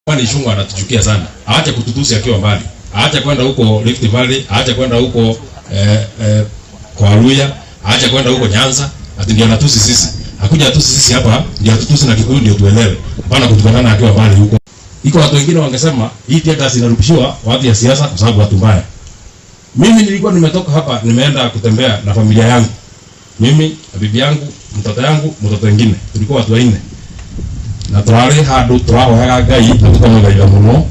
Kwani Ichung'wah anatuchukia sana. Aache kututusi akiwa mbali. Aache kwenda huko Rift Valley, aache kwenda huko kwa Luya, aache kwenda huko Nyanza, ati ndio anatusi sisi. Hakuja atusi sisi hapa, ndio atutusi na Kikuyu ndio tuelewe. Hapana kutukanana akiwa mbali huko. Iko watu wengine wangesema hii tear gas inarudishiwa watu ya siasa kwa sababu watu mbaya. Mimi nilikuwa nimetoka hapa, nimeenda kutembea na familia yangu. Mimi na bibi yangu, mtoto yangu, mtoto wengine. Tulikuwa watu wanne. Na twari handu turahoyaga Ngai na tukamũthaitha mũno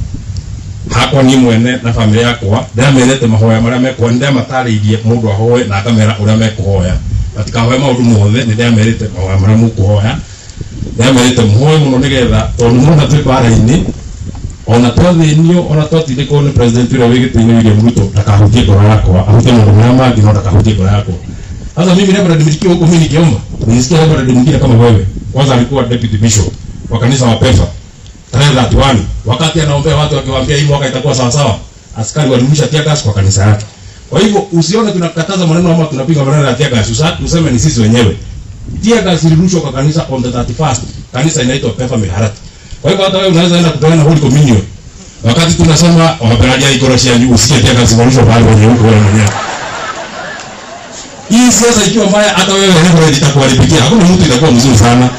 hakwa ni mwene na family yakwa ndamerete mahoya maria mekwa ndamatarĩirie mũndũ ahoe na akamera ũrĩa mekũhoya matikahoe maũndũ mothe nĩ ndamerĩte mahoya marĩa mũkũhoya ndamerĩte mũhoe mũno nĩgetha tondũ mũrona twĩ mbara-inĩ ona twathĩnio ona twatindĩkwo nĩ president ũrĩa wĩ gĩtĩ-inĩ William Ruto ndakahutie ngoro yakwa ahutie maũndũ marĩa mangĩ no ndakahutie ngoro yakwa. Sasa mimi Reverend nikiwa huko mimi nikiomba nilisikia Reverend mwingine kama wewe, kwanza alikuwa deputy bishop wa kanisa wa Pefa tarehe 31, wakati anaombea watu akiwaambia hii mwaka itakuwa sawa sawa, askari walirusha tear gas kwa kanisa yake. Kwa hivyo usione tunakataza maneno ama tunapiga maneno ya tear gas, useme ni sisi wenyewe. Tear gas ilirushwa kwa kanisa on the 31st, kanisa inaitwa Pefa Miharati. Kwa hivyo hata wewe unaweza enda kupeana Holy Communion wakati tunasema wapelalia ikoro cianyu, usikie tear gas imerushwa pale kwenye huko wewe mwenyewe. Hii siasa ikiwa mbaya, hata wewe Reverend itakuharibikia. Hakuna mtu itakuwa mzuri sana.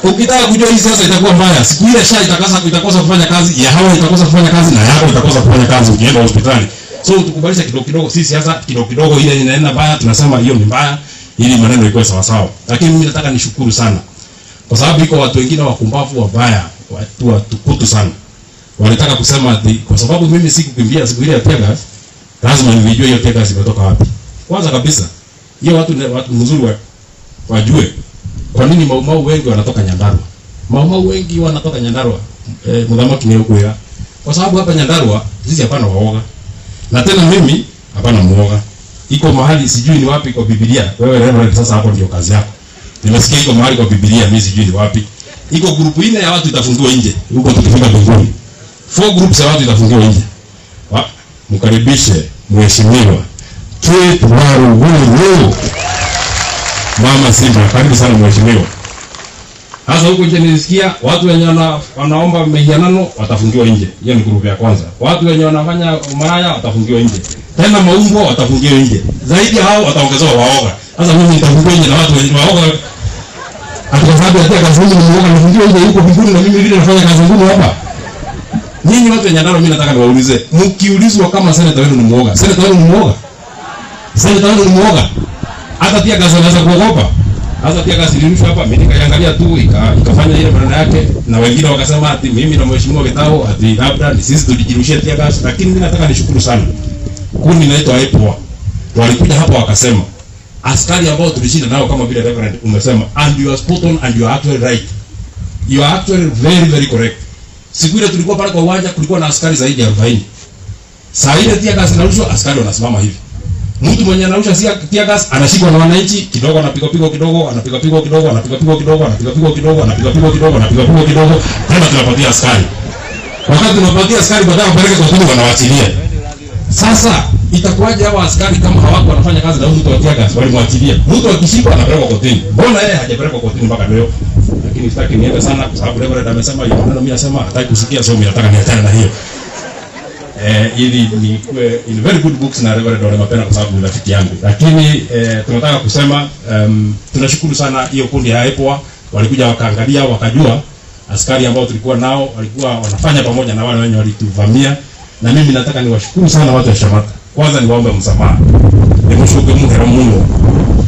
Ukitaka kujua hii siasa itakuwa mbaya, siku ile SHA itakosa kufanya kazi, ya hawa itakosa kufanya kazi na yako itakosa kufanya kazi ukienda hospitali. So tukubalisha kidogo kidogo, si siasa kidogo kidogo ile inaenda mbaya, tunasema hiyo ni mbaya ili maneno ikuwe sawa sawa. Lakini mimi nataka nishukuru sana kwa sababu iko watu wengine wakumbavu wabaya, watu watukutu sana. Walitaka kusema ati kwa sababu mimi sikukimbia siku ile ya tear gas, lazima nijue hiyo tear gas imetoka wapi. Kwanza kabisa hiyo watu mzuri wajue kwa nini Maumau wengi wanatoka Nyandarua. Maumau wengi wanatoka Nyandarua. Muthamaki ni ukwira. Kwa sababu hapa Nyandarua sisi hapana waoga. Na tena mimi hapana muoga. Iko mahali sijui ni wapi kwa Biblia. Wewe Reverend, sasa hapo ndio kazi yako. Nimesikia iko mahali kwa Biblia, mimi sijui ni wapi. Iko grupu nne ya watu itafungiwa nje huko tukifika mbinguni. Four groups ya watu itafungiwa nje. Mkaribishe mheshimiwa Kate Waruguru. Mama Simba, karibu sana mheshimiwa. Sasa huko nje nilisikia watu wenye wanaomba mihianano watafungiwa nje. Hiyo ni grupu ya kwanza. Watu wenye wanafanya umalaya watafungiwa nje. Tena maumbwa watafungiwa nje. Zaidi ya hao wataongezewa waoga. Sasa mimi nitafungiwa nje na watu wenye waoga. Ati kwa sababu ya kazi ngumu ni muoga nifungiwe nje huko mbinguni na mimi vile nafanya kazi ngumu hapa. Nyinyi watu wenye Nyandarua, mimi nataka niwaulize, mkiulizwa kama senator wenu ni muoga, senator wenu ni muoga? Senator wenu ni muoga? Hata tear gas anaweza kuogopa. Hata tear gas ilirushwa hapa, mimi nikaiangalia tu ikafanya ile maneno yake, na wengine wakasema ati mimi na mheshimiwa Gitau ati labda ni sisi tulijirushia tear gas, lakini mimi nataka nishukuru sana. Kundi inaitwa IPOA. Walikuja hapa wakasema askari ambao tulishinda nao kama vile Reverend umesema, and you are spot on and you are actually right. You are actually very very correct. Siku ile tulikuwa pale kwa uwanja kulikuwa na askari zaidi ya 40. Saa ile tear gas inarushwa, askari wanasimama hivi. Mtu mwenye anarusha tear gas anashikwa na wananchi kidogo, anapiga pigo kidogo, anapiga pigo kidogo, anapiga pigo kidogo, anapiga pigo kidogo, anapiga pigo kidogo, anapiga pigo kidogo, tena tunapatia askari. Wakati tunapatia askari, baadaye wapeleke kwa kotini, wanawachilia. Sasa itakuwaje hawa askari kama hawako wanafanya kazi na huyu mtu wa tear gas walimwachilia? Mtu akishikwa anapelekwa kotini. Mbona yeye hajapelekwa kotini mpaka leo? Lakini sitaki niende sana kwa sababu Reverend amesema hiyo maneno, mimi nasema hataki kusikia, so mimi nataka niachane na hiyo. Ili nikuwe in very good books na Reverend Ole Mapena kwa sababu ni rafiki yangu. Lakini tunataka kusema tunashukuru sana hiyo kundi ya IPOA walikuja wakaangalia wakajua askari ambao tulikuwa nao walikuwa wanafanya pamoja na wale wenye walituvamia, na mimi nataka niwashukuru sana watu wa Shamata. Kwanza niwaombe msamaha, nimucuke muhera muno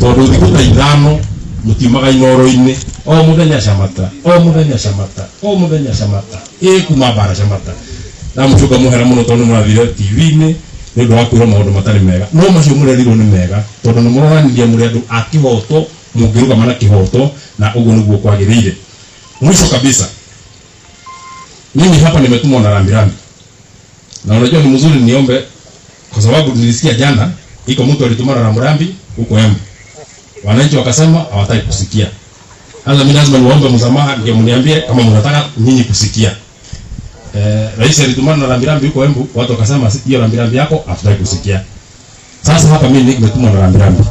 tondu thiku ta ithano mutiumaga inoro-inĩ o muthenya Shamata, o muthenya Shamata, o muthenya Shamata, ĩ kuma bara Shamata na mucuka muhera muno tondu mũrathire TV-inĩ nĩ ũndũ wa kwĩrwo maũndũ matarĩ mega, no macio mũrerirwo nĩ mega tondũ nĩ mũronanirie mũrĩ andũ a kĩhoto, mũngĩrũgama na kĩhoto na ũguo nĩguo kwagĩrĩire. Mwisho kabisa, mimi hapa nimetumwa na rambirambi, na unajua ni mzuri niombe, kwa sababu nilisikia jana iko mtu alitumana rambirambi huko Embu, wananchi wakasema hawataki kusikia. Sasa mimi lazima niwaombe msamaha, ndio mniambie kama mnataka nyinyi kusikia. Rais alitumana na rambirambi huko Embu, watu wakasema hiyo rambirambi yako hatutaki kusikia. Sasa hapa mimi nimetumwa na rambirambi.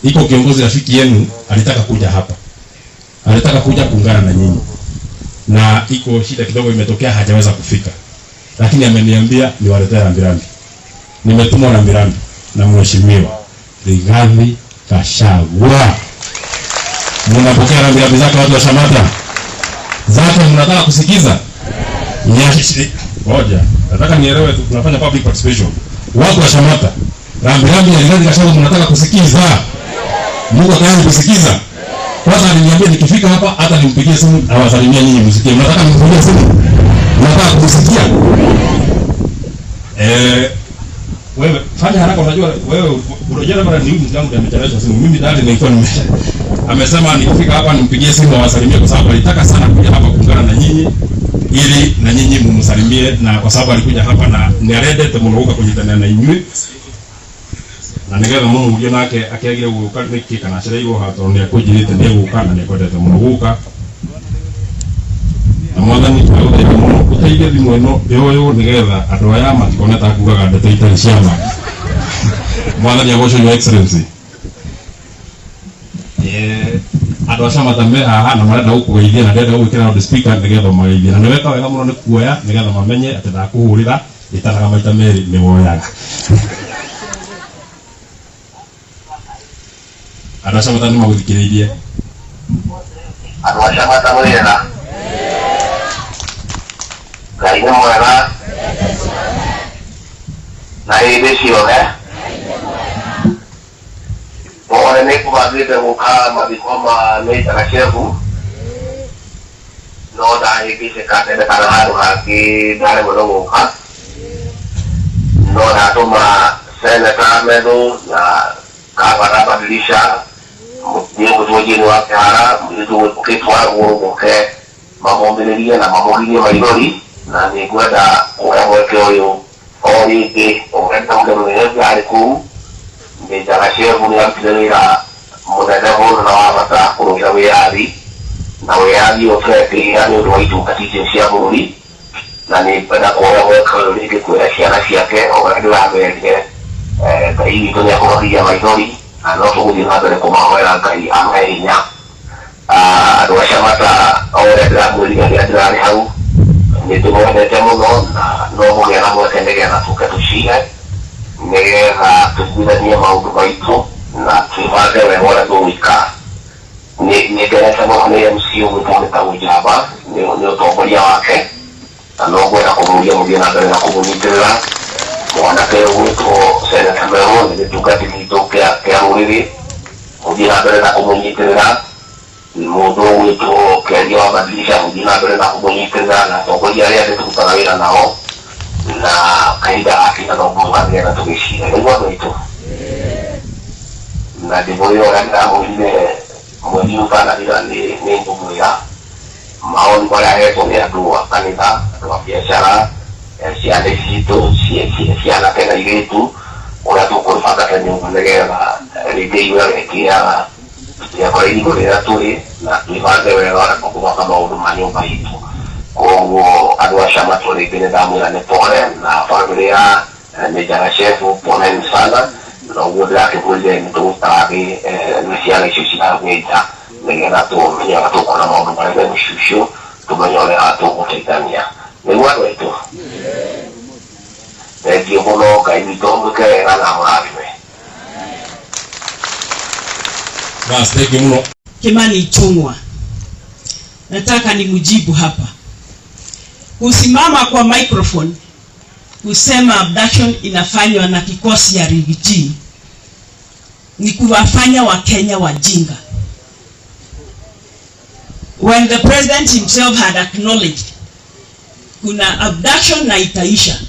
Iko kiongozi rafiki yenu alitaka kuja hapa, alitaka kuja kuungana na nyinyi. Na iko shida kidogo imetokea, hajaweza kufika, lakini ameniambia niwaletee rambirambi. Nimetumwa rambirambi na Mheshimiwa Rigathi Gachagua. Mnapokea rambirambi zake, watu wa Shamata? Zake mnataka kusikiza? Ngoja, nataka nielewe tu, tunafanya public participation. Watu wa Shamata, rambirambi ya Rigathi Gachagua mnataka kusikiza? Mungu tayari kusikiza? Kwanza aliniambia nikifika hapa hata nimpigie simu awasalimie nyinyi msikie. Mnataka nimpigie simu? Mnataka kusikia? Wewe fanya haraka, unajua wewe unajua mara ni huyu mzee wangu amechelewesha simu. Mimi tayari nilikuwa nimesha. Amesema nikifika hapa nimpigie simu awasalimie kwa sababu alitaka sana kuja hapa kuungana na nyinyi ili na nyinyi mumsalimie, na kwa sababu alikuja hapa na nĩarendete mũno gũka kũnyitanĩra na inyuĩ na nĩgetha mũmurie nake akĩagire gũka nĩkĩ kana acereirwo haha, tondũ nĩakũnjĩrĩte nĩegũka na nĩekwendete mũno gũka. Na Mwathani agũteithie mũno, ũteithie thimũ ĩno yoywo nĩgetha andũ aya matikone ta ngugaga ndeto itarĩ cia ma. Mwathani agocwo, Your Excellency. Andũ a Shamata me haha na marenda gũkũgeithia na ndĩrenda gũgwĩkĩra loudspeaker nĩgetha ũmageithie, na nĩ weka wega mũno nĩ kuoya nĩgetha mamenye atĩ ndakũhũrĩra ĩtanaga maita merĩ nĩ woyaga. Andũ a Shamata nĩ magũthikĩrĩirie. Andũ a Shamata, mwĩega? Ngai nĩ mwega na hĩndĩ ciothe. Pole, nĩ kũbangĩte gũka mathiko ma Mĩta Gacebu, no ndahĩngĩcĩka tene kana handũ hangĩ ndaremwo nĩ gũka, no ndatũma Seneta Methu na Gavana Badilisha nĩ mũtũnjini wa Kĩhara mũirĩtu ũkĩtwo Rũgũrũ mũke mamomĩrĩrie na mamũgirie maithori. Na nĩ ngwenda kuoya mweke ũyũ o rĩngĩ ũrenda mũgeni arĩ kũu Mĩta Gacebu nĩ arutire wĩra mũnene mũno na wa bata kũrũĩra wĩyathi, na wĩyathi ũyũ tũretĩĩra nĩ ũndũ wa itungati icio cia bũrũri. Na nĩ ngwenda kuoya mweke ũyũ rĩngĩ kwĩra ciana ciake o ũrĩa ndĩramerire, Ngai witũ nĩ akũmagiria maithori na no tũgũthiĩ na mbere kũmahoera Ngai amahe hinya. Andũ a Shamata, o ũrĩa ndĩramwĩrire rĩrĩa ndĩrarĩ hau, nĩ tũmwendete mũno na no mũgĩa na mweke nĩgetha tũke tũcire nĩgetha tũiguithanie maũndũ maitũ na twĩbange wega ũrĩa tũgũikara. Nĩ ngenete mũno nĩ MC ũgwĩtwo Gĩtagũ Njamba nĩ ũtongoria wake, na no ngwenda kũmũria mũthiĩ na mbere na kũmũnyitĩrĩra. Mwanake ũgwĩtwo Seneta Merũ nĩ gĩtungati gitũ kĩa rũrĩrĩ, mũthiĩ na mbere na kũmũnyitĩrĩra. Mũndũ ũgwĩtwo Kĩaria wa Badilisha, mũthiĩ na mbere na kũmũnyitĩrĩra, na atongoria arĩa angĩ tũrutaga wĩra nao, na kahinda gakinya no mũhaka nĩgetha tũgĩcire nĩguo andũ aitũ. Na ndĩmwĩre ũrĩa ndĩramwĩrire mweri ũtanathira, nĩ ngũmwĩra maoni marĩa ahetwo nĩ andũ a kanitha, andũ a biacara, ciana citũ cianake na airĩtu, ũrĩa tũkũbanga ta nyũmba nĩgetha rĩngĩ yure ĩkĩaga tũtiakora irigũ rĩrĩa tũrĩ na twĩbange wega ũrĩa tũkũbanga maũndũ ma nyũmba itũ. Koguo andũ a Shamata, rĩngĩ nĩ ndamwĩra nĩ pole, na bamĩrĩ ya Mĩnja Gacebu, poleni sana. Na ũguo ndĩrakĩmwĩrire nĩ tũgũtarĩ na ciana icio cirathĩnja nĩgetha tũmenye ũrĩa tũkuona maũndũ marĩa me mũciĩ ũcio, tũmenye ũrĩa tũgũteithania nĩguo andũ aitũ. Thengiũ mũno, Ngai witũ amwĩke wega na amũrathime. Bas, thank you mũno. Kimani Ichung'wa, nataka nimjibu hapa. Kusimama kwa microphone kusema abduction inafanywa na kikosi ya Riggy G ni kuwafanya Wakenya wajinga. When the president himself had acknowledged kuna abduction na itaisha.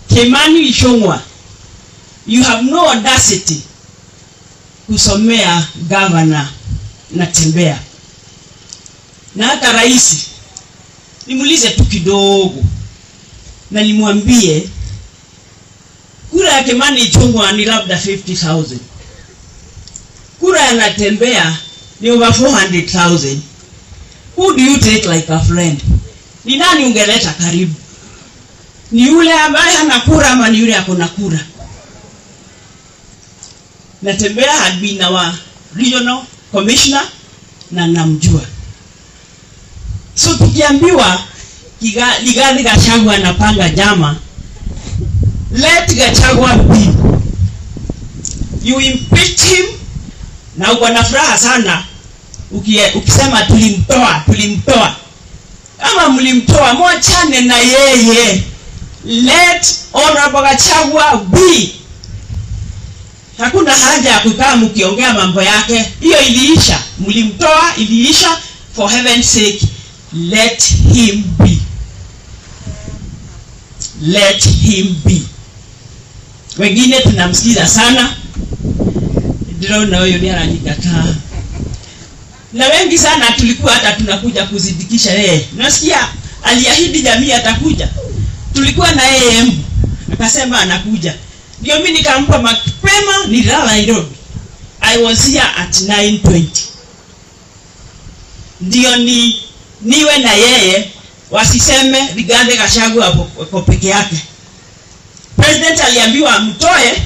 Kimani Ichung'wa, you have no audacity kusomea governor Natembeya. Na hata rais nimuulize tu kidogo na nimwambie kura ya Kimani Ichung'wa ni labda 50,000. Kura ya Natembeya ni over 400,000. Who do you take like a friend? Ni nani ungeleta karibu? Ni yule ambaye hana kura ama ni yule ako na kura? Natembeya had been our regional commissioner. na namjua. So tukiambiwa Rigathi Gachagua anapanga njama, let Gachagua be. You impeach him na uko na furaha sana ukisema tulimtoa, tulimtoa. Kama mlimtoa, mwachane na yeye. Let Honorable Gachagua be. Hakuna haja ya kukaa mkiongea mambo yake, hiyo iliisha. Mlimtoa, iliisha. For heaven's sake, let him be, let him be. Wengine tunamsikiza sana, ndĩrona ũyũ nĩ aranyikataa, na wengi sana tulikuwa hata tunakuja kuzindikisha yeye. Nasikia aliahidi jamii atakuja, tulikuwa na yeye Embu, akasema anakuja, ndio mimi nikampa mapema, nilala Nairobi. I was here at 9:20 ndio ni niwe na yeye, wasiseme Rigathi Gachagua ako peke yake. President aliambiwa amtoe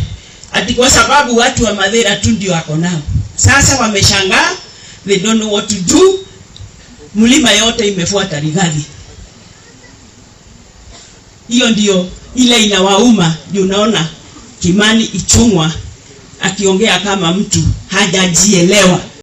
ati kwa sababu watu wa Mathira tu ndio wako nao. Sasa wameshangaa, they don't know what to do. Mlima yote imefuata Rigathi. Hiyo ndio ile inawauma, ndio unaona Kimani Ichung'wa akiongea kama mtu hajajielewa.